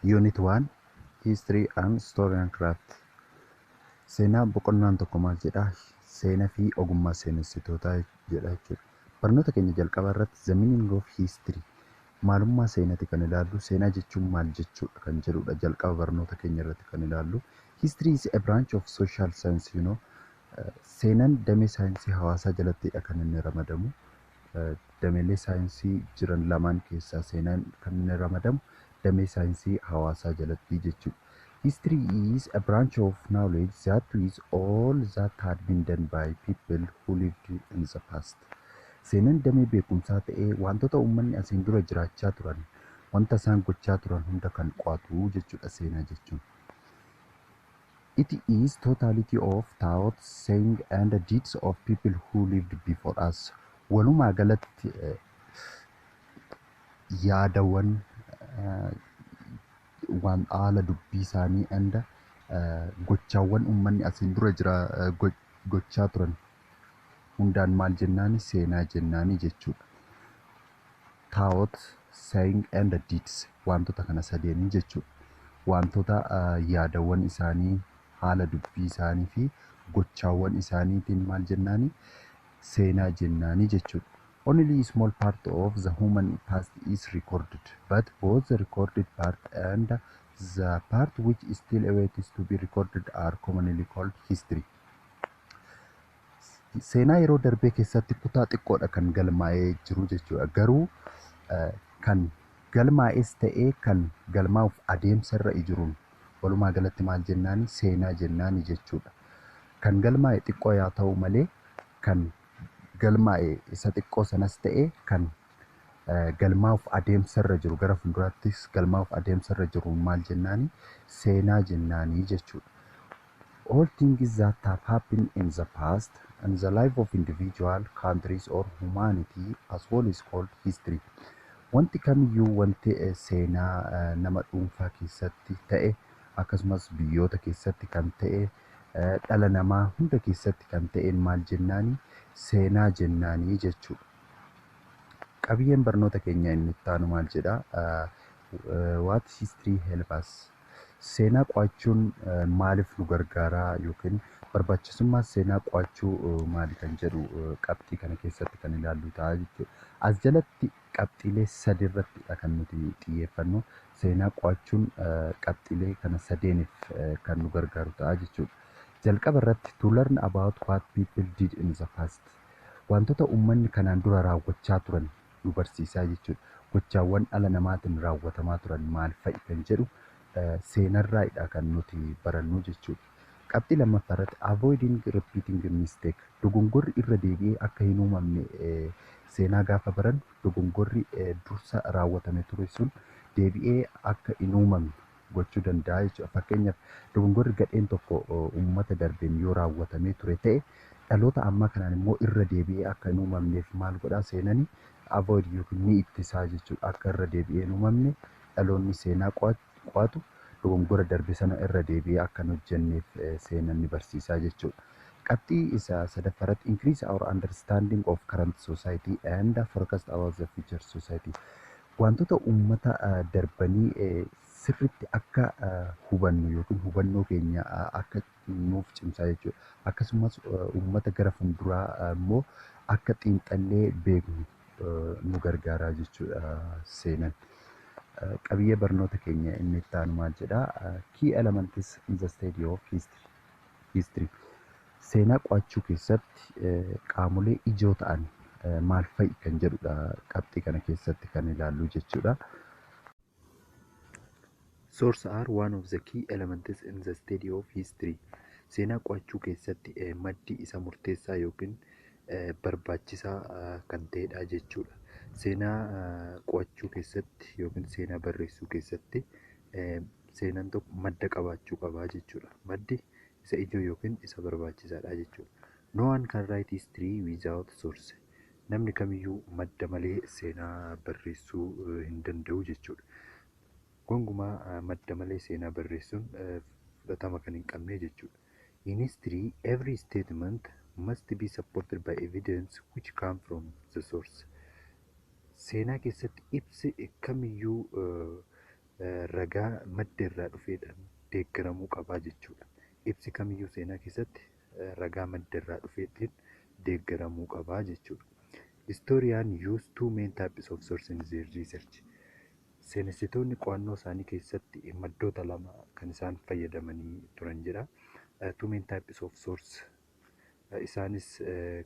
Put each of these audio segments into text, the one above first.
Unit 1, History and Story and Craft. Seenaa boqonnaan tokko maal jedhaa? Seenaa fi ogummaa seenessitootaa jedha jechuudha. Barnoota keenya jalqabaa irratti the meaning of history, maalummaa seenaati kan ilaallu. Seenaa jechuun maal jechuudha kan jedhudha jalqaba barnoota keenya irratti kan ilaallu. History is a branch of social science. Seenaan damee saayinsii hawaasaa jalattidha kan inni ramadamu. Dameelee saayinsii jiran lamaan keessaa seenaan kan inni ramadamu damee saayinsii hawaasaa jalatti jechuudha. History is a branch of knowledge that is all that had been done by people who lived in the past. Seenaan damee beekumsaa ta'ee wantoota uummanni asiin dura jiraachaa turan, wanta isaan gochaa turan hunda kan qo'atu jechuudha seenaa jechuun. It is totality of thoughts, saying and deeds of people who lived before us. Walumaa galatti yaadawwan, waan haala dubbii isaanii and gochaawwan uummanni asiin dura jira gochaa turan hundaan maal jennaani? Seenaa jennaani jechuudha. Thought, saying and deeds, wantoota kana sadeenii jechuudha. Wantoota yaadawwan isaanii, haala dubbii isaanii fi gochaawwan isaaniitiin maal jennaani? Seenaa jennaani jechuudha. Only a small part of the human past is recorded, but both the recorded part and the part which still awaits to be recorded are commonly called history. Seenaa yeroo darbee keessatti kutaa xiqqoodha kan galmaa'ee jiru jechuudha. Garuu kan galmaa'es ta'ee kan galmaa'uuf adeemsa irra jiruun walumaa galatti maal jennaani? Seenaa jennaani jechuudha. Kan galmaa'e xiqqoo yaa ta'u malee, kan galmaa'e isa xiqqoo sanas ta'e kan galmaa'uuf adeemsa irra jiru, gara fuulduraattis galmaa'uuf adeemsa irra jiru maal jennaani? Seenaa jennaanii jechuudha. All things that have happened in the past and the life of individual, countries or humanity as well is called history. Wanti kamiyyuu wanti seenaa nama dhuunfaa keessatti ta'e, akkasumas biyyoota keessatti kan ta'e, dhala namaa hunda keessatti kan ta'een maal jennaani? Seenaa jennaanii jechuudha. Qabiyyeen barnoota keenya inni itti aanu maal jedhaa? What history help us? Seenaa qo'achuun maaliif nu gargaaraa yookiin barbaachisummaa seenaa qo'achuu maali kan jedhu qabxii kana keessatti kan ilaallu ta'a jechuudha. As jalatti qabxiilee sadi irrattidha kan nuti xiyyeeffannu. Seenaa qo'achuun qabxiilee kana sadeeniif kan nu gargaaru ta'a jechuudha. Jalqaba irratti, to learn about what people did in the past. Wantoota uummanni kanaan dura raawwachaa turan nu barsiisaa jechuudha. Gochaawwan dhala namaatiin raawwatamaa turan maal fa'i kan jedhu seenarraadha kan nuti barannu jechuudha. Qabxii lammaffaa irratti, avoiding repeating mistake. Dogongorri irra deebi'ee akka hin uumamne, seenaa gaafa barannu dogongorri dursa raawwatame ture sun deebi'ee akka hin uumamne gochuu danda'a jechuudha. Fakkeenyaaf, dogongorri gadheen tokko uummata darbeen yoo raawwatamee ture ta'e, dhaloota ammaa kanaan immoo irra deebi'ee akka hin uumamneef maal godhaa seenani? Avoid yookiin ni ittisaa jechuudha. Akka irra deebi'ee hin uumamne, dhaloonni seenaa qo'atu dogongora darbe sana irra deebi'ee akka hin hojjenneef seenan ni barsiisaa jechuudha. Qabxii isa sadaffaa irratti, increase our understanding of current society and forecast about the future society. Wantoota uummata darbanii sirriitti akka hubannu yookiin hubannoo keenya akka nuuf cimsaa jechuudha. Akkasumas uummata gara fuulduraa immoo akka xiinxallee beeknu nu gargaara jechuudha seenan. Qabiyyee barnoota keenya inni itti aanu maal jedhaa? Key elements in the study of history. History. Seenaa qo'achuu keessatti qaamolee ijoo ta'an maal fa'i kan jedhudha qabxii kana keessatti kan ilaallu jechuudha. Source are one of the key elements in the study of history. Seenaa qo'achuu keessatti maddi isa murteessaa yookiin barbaachisaa kan ta'edha jechuudha. Seenaa qo'achuu keessatti yookiin seenaa barreessuu keessatti seenaan tokko madda qabaachuu qaba jechuudha. Maddi isa ijoo yookiin isa barbaachisaadha jechuudha. No one can write history without source. Namni kamiyyuu madda malee seenaa barreessuu hin danda'u jechuudha. Gonkumaa madda malee seenaa barreessuun fudhatama kan hin qabne jechuudha. In history, every statement must be supported by evidence which come from the source. Seenaa keessatti ibsi kamiyyuu Ragaa madda irraa dhufeedhaan deeggaramuu qabaa jechuudha. Ibsi kamiyyuu seenaa keessatti ragaa madda irraa dhufeetiin deeggaramuu qabaa jechuudha. Historian use two main types of source in their research. Seenessitoonni qo'annoo isaanii keessatti maddoota lama kan isaan fayyadamanii turan jedha. Two main types of source isaanis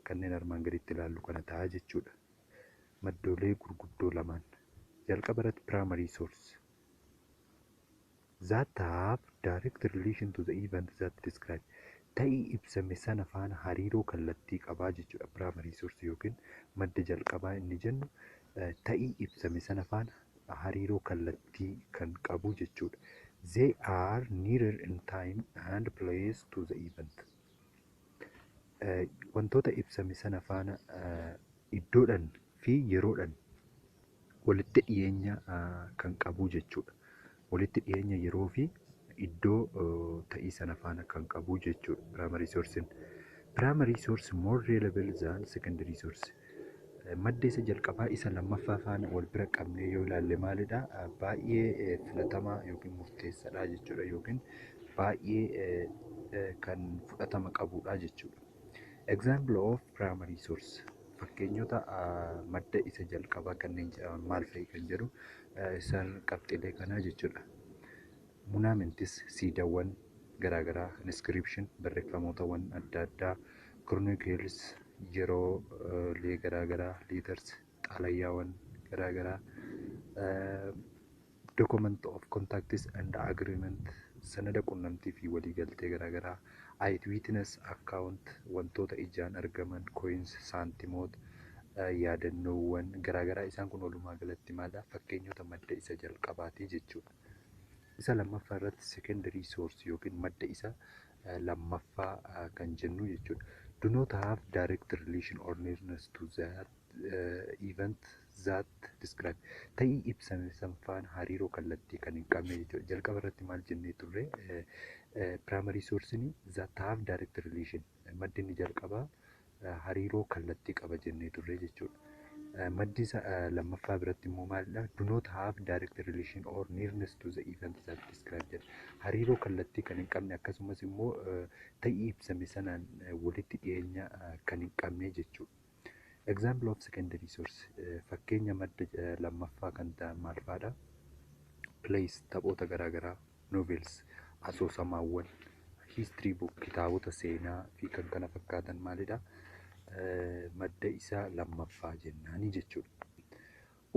kanneen armaan gaditti ilaallu kana ta'a jechuudha. Maddoolee gurguddoo lamaan. Jalqaba irratti primary source that have direct relation to the event that describe. Ta'ii ibsame sana faana hariiroo kallattii qabaa jechuudha. Primary source yookiin madda jalqabaa inni jennu ta'ii ibsame sana faana hariiroo kallattii kan qabu jechuudha. They are nearer in time and place to the event. Wantoota ibsame sana faana iddoodhaan fi yeroodhaan walitti dhiyeenya kan qabu jechuudha. Walitti dhiyeenya yeroo fi iddoo ta'ii sana faana kan qabu jechuudha primary sourcein. Primary source more reliable than secondary source. Madda isa jalqabaa isa lammaffaa faana wal bira qabnee yoo ilaalle maalidha? Baay'ee filatamaa yookiin murteessaadha jechuudha, yookiin baay'ee kan fudhatama qabudha jechuudha. Example of primary source, fakkeenyota madda isa jalqabaa kanneen jedhaman maal fa'i kan jedhu isaan qabxiilee kanaa jechuudha. Monuments, siidaawwan garaagaraa, inscription, barreeffamootawwan adda addaa, chronicles, yeroolee garaagaraa, letters, xalayaawwan garaagaraa, document of contacts and agreement, sanada qunnamtii fi waliigaltee garaagaraa, eyewitness account, wantoota ijaan argaman, coins, saantimoota, yaadannoowwan garaagaraa, isaan kun walumaa galatti maalidha? Fakkeenyota madda isa jalqabaati jechuudha. Isa lammaffaa irratti secondary source yookiin madda isa lammaffaa kan jennu jechuudha. Do not have direct relation or nearness to that event that describe. Ta'ii ibsame san faana hariiroo kallattii kan hin qabne jechuudha. Jalqaba irratti maal jennee turre? Primary source that have direct relation, maddi inni jalqabaa hariiroo kallattii qaba jennee turre jechuudha. Maddi isa lammaffaa biratti immoo maalidha? Do not have direct relation or nearness to the event that described jedha. Hariiroo kallattii kan hin qabne, akkasumas immoo ta'ii ibsame sanaan walitti dhiyeenya kan hin qabne jechuudha. Example of secondary source, fakkeenya madda lammaffaa kan ta'an maal fa'aadha? Plays, taphoota garaagaraa, novels, asoosamaawwan, history book, kitaabota seenaa fi kan kana fakkaatan maalidha? Madda isaa lammaffaa jennaani jechuudha.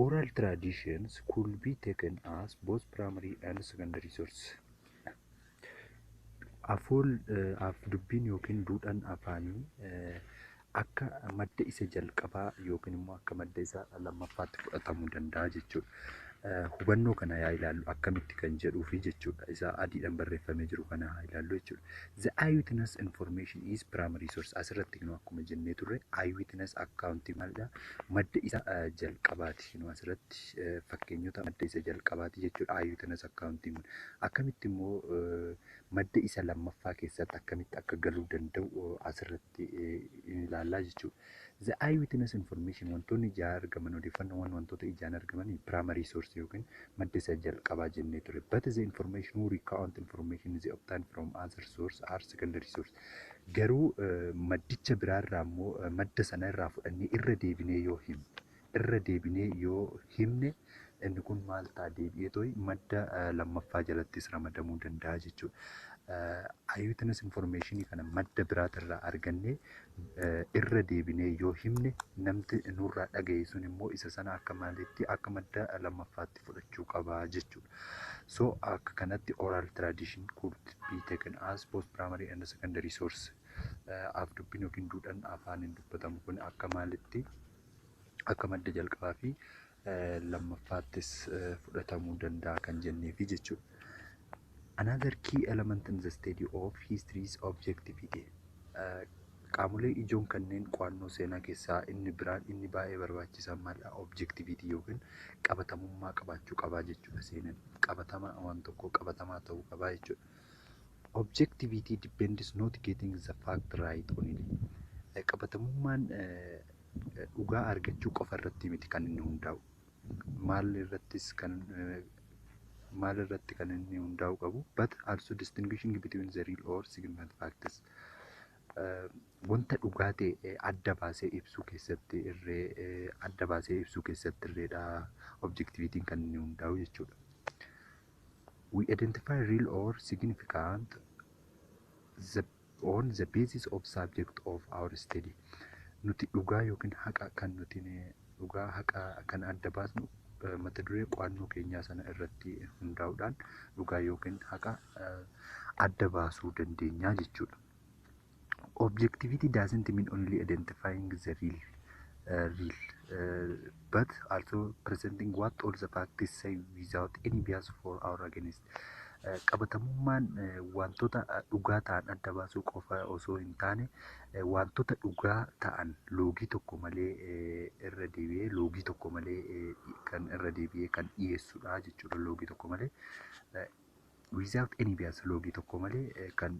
Oral traditions could be taken as both primary and secondary source. Afool af dubbiin yookiin duudhaan afaanii akka madda isa jalqabaa yookiin immoo akka madda isa lammaffaatti fudhatamuu danda'a jechuudha. Hubannoo kana yaa ilaallu, akkamitti kan jedhuufi jechuudha. Isa adiidhaan barreeffamee jiru kana haa ilaallu jechuudha. The eyewitness information is primary source. Asirratti kunoo akkuma jennee turre, eyewitness account maalidha? Madda isa jalqabaati. Kunoo asirratti fakkeenyota madda isa jalqabaati jechuudha. Eyewitness account kun akkamitti immoo madda isa lammaffaa keessatti akkamitti akka galuu danda'u asirratti ilaallaa jechuudha. The eyewitness information, wantoonni ijaan argaman, odeeffannoowwan wantoota ijaan argaman primary source yookiin madda isa jalqabaa jennee ture. But the information who recount information is obtained from other source are secondary source. Garuu maddicha biraarraa immoo madda sana irraa fudhannee irra deebinee yoo himne, inni kun maal ta'a? Deebi'ee too'i madda lammaffaa jalattis ramadamuu danda'a jechuudha. Eyewitness information kana madda biraatirraa argannee irra deebinee yoo himne, namti nurraa dhagaye sun immoo isa sana akka maalitti, akka madda lammaffaatti fudhachuu qaba jechuudha. So akka kanatti oral tradition could be taken as both primary and secondary source. Af dubbiin yookiin duudhaan afaaniin dubbatamu kun akka maalitti, akka madda jalqabaa fi lammaffaattis fudhatamuu danda'a kan jenneefi jechuudha. Another key element in the study of history is objectivity. Qaamolee ijoon kanneen qo'annoo seenaa keessaa inni biraan inni baay'ee barbaachisan maalidha? Objectivity yookiin qabatamummaa qabaachuu qabaa jechuudha seenaan. Qabatama waan tokkoo qabatamaa ta'uu qabaa jechuudha. Objectivity depends not getting the fact right only. Qabatamummaan dhugaa argachuu qofa irratti miti kan inni hundaa'u. Maal irrattis kan Maal irratti kan inni hundaa'uu qabu? But also distinguishing between the real or significant facts. Wanta dhugaa ta'e adda baasee ibsuu keessatti irree, adda baasee ibsuu keessatti irreedha objectivitiin kan inni hundaa'u jechuudha. We identify real or significant on the basis of subject of our study. Nuti dhugaa yookiin haqa kan nuti dhugaa haqa kan adda baasnu mata duree qo'annoo keenyaa sana irratti hundaa'uudhaan dhugaa yookiin haqa adda baasuu dandeenya jechuudha. Objectivity doesn't mean only identifying the real, but also presenting what all the facts say without any bias for or against. Qabatamummaan wantoota dhugaa ta'an adda baasuu qofa osoo hin taane, wantoota dhugaa ta'an loogii tokko malee irra deebi'ee, loogii tokko malee kan irra deebi'ee kan dhiyeessudha jechuudha. Loogii tokko malee, without any bias, loogii tokko malee kan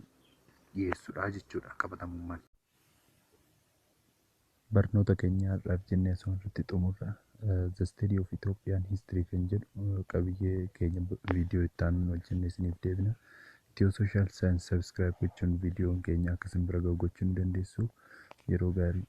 dhiyeessudha jechuudha qabatamummaan. Barnoota keenya har'aaf jennee asuma irratti xumurra. The Study of Ethiopian History kan jedhu qabiyyee keenya viidiyoo itti aanuun hojjennee isiniif deebina. Ethio Social Science subscribe gochuun viidiyoon keenya akka isin bira gahu gochuu ni dandeessu. Yeroo gaarii.